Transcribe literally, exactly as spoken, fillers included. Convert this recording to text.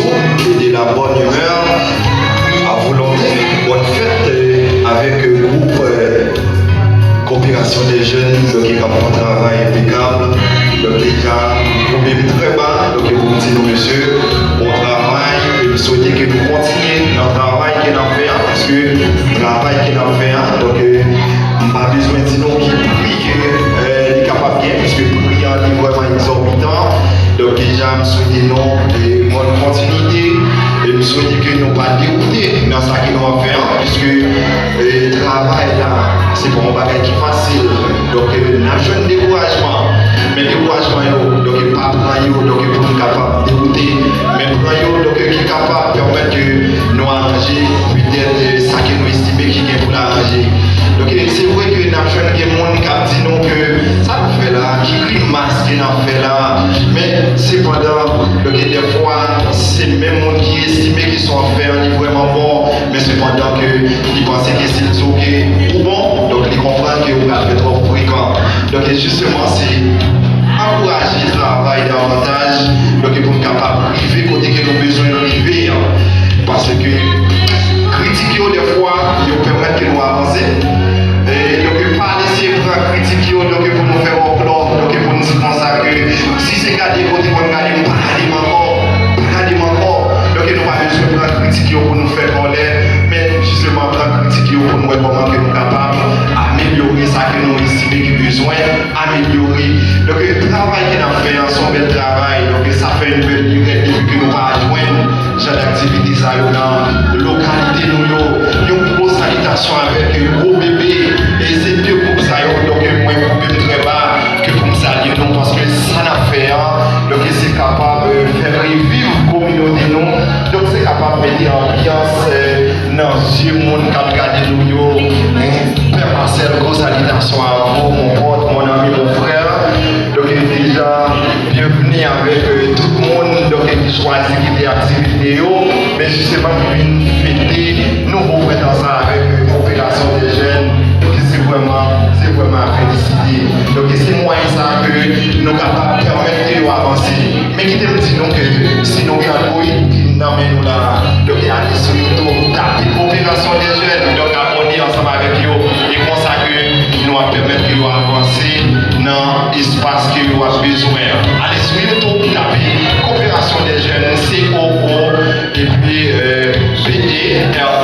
et de la bonne humeur. À volonté. Bonne fête euh, avec euh, groupe euh, Coopération des Jeunes, donk ki ap fè yon travay enpekab. Donk deja, nou mete trè ba, donk pou m di nou mesye, bon travay, e m swete ke nou kontinye nan travay ke n ap fè a, paske travay ke n ap fè a, donk euh, m pa bezwen di nou ki pri ke euh, li kapab gen, paske pri an li vrèman egzòbitan. Donk deja, m swete nou e bòn kontinite, e m swete ke nou pa dewoute nan sa ke nou ap fè an, paske euh, travay la, se pa yon bagay ki fasil. Donk euh, n ap jwenn dekourajman, men dekourajman yo, donk pa pran yo donk pou nou kapab dewoute, men pran yo donk ki kapab pèmèt ke nou aranje petèt euh, sa ke nou estime ki gen pou l aranje. Donk euh, se vre ke n ap jwenn gen moun k ap di nou ke sa n ap fè la, ki grimas ke n ap fè la, men sepandan, donk dèfwa se menm moun ki estime ke sa w ap fè an li vrèman bon, men sepandan ke li panse ke si l di w ke ou bon, donk li konprann ke ou pral fè twòp frekan. Donk e jisteman se ankouraje travay davantaj, donk pou n kapab rive kote ke nou bezwen rive an. Paske kritik yo dèfwa yo pèmèt ke nou avanse. E donk pa lese pran kritik yo donk pou nou fè wòklò, donk pou n di konsa ke si se gade kote pou n gade m pa gade m ankò, pa gade m ankò. Donk nou pa bezwen pran kritik yo pou nou fè kòlè, men jisteman pran kritik yo pou nou wè kòman ke nou kapab amelyore sa ke nou estime ki bezwen amelyore. Donk travay ke n ap fè an se yon bèl travay, donk sa fè yon bèl lirèt depi ke nou pa jwenn jan daktivite sa yo nan lokalite nou yo. Yon gwo salitasyon avèk gwo bebe, e se de gwoup sa yo donk mwen koupe m trè ba ke pou m salye nou, paske sa n ap fè an donk se kapab euh, fè reviv kominote nou, donk se kapab mete anbyans euh, nan zye moun k ap gade nou yo. Pè Marcel, gwo salitasyon a vous, mon pote, mon ami, mon frère. Donk deja, byenvni avèk euh, tout moun donk ki chwazi kite aktivite yo, men jisteman ki vin fete nouvo prentan sa avèk euh, Coopération des Jeunes, donk se vrèman, se vrèman a felisite. Donk se mwayen sa ke nou kapab pèmèt ke yo avanse. Men kite m di nou ke si nou gen Android ki nan men nou la, donk ale sou YouTube, tape Coopération des Jeunes, donk abòne ansanm avèk yo, e konsa ke nou ap pèmèt ke yo avanse nan espas ke yo ap bezwen an. Ale sou YouTube, tape Coopération des Jeunes, C O O, epi euh, P E R